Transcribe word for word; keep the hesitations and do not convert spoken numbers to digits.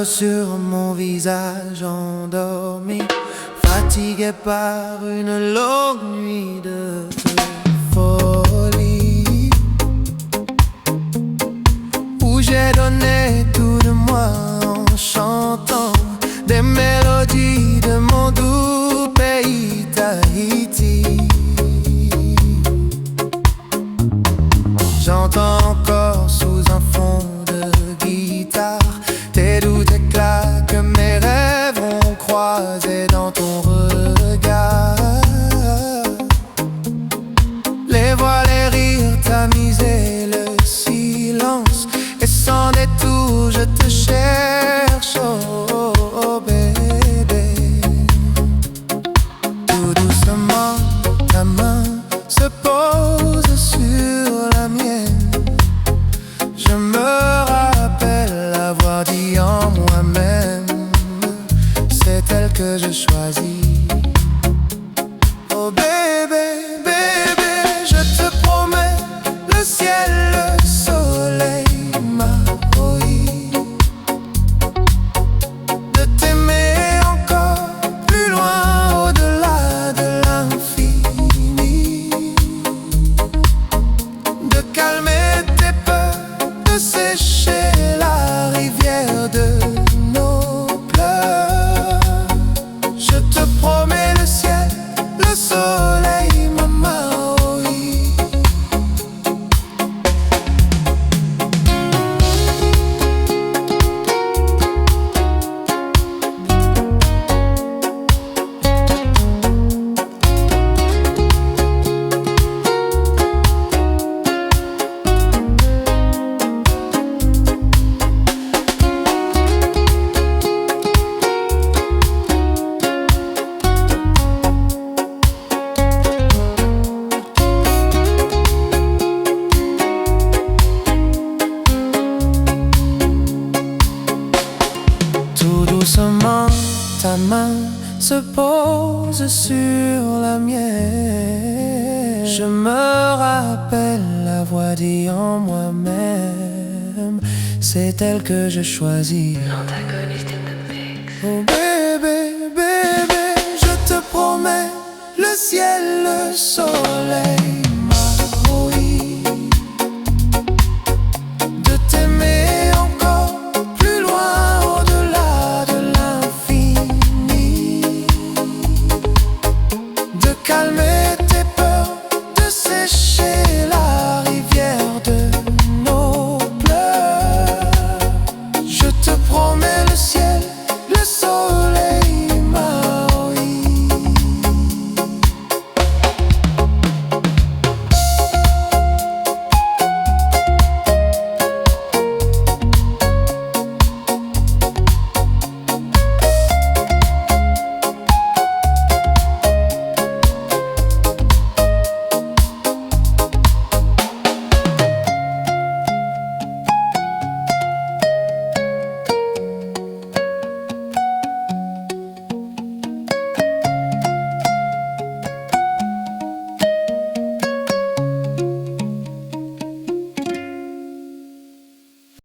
Sur mon visage endormi, fatigué par une longue nuit de folie, où j'ai donné tout de moi en chantant des mélodies de mon doux pays Tahiti. J'entends encore sous un fond de guitare tes doux éclats que mes rêves ont croisés dans ton regard. Les voix, les rires tamisés, le silence, et sans détour je te cherche, oh, oh, bébé. Tout doucement, ta main se pose sur la mienne. Je me rappelle avoir dit en moi-même, c'est elle que je choisis. Oh bébé, bébé, je te promets le ciel, le soleil, Maui, de t'aimer encore plus loin, au-delà de l'infini, de calmer tes peurs, de sécher la rivière de nos pleurs. Je te promets le ciel, le soleil, Maui. Tout doucement, ta main se pose sur la mienne. Je me rappelle avoir dit en moi-même, c'est elle que je choisis. Oh bébé, bébé, je te promets le ciel, le soleil,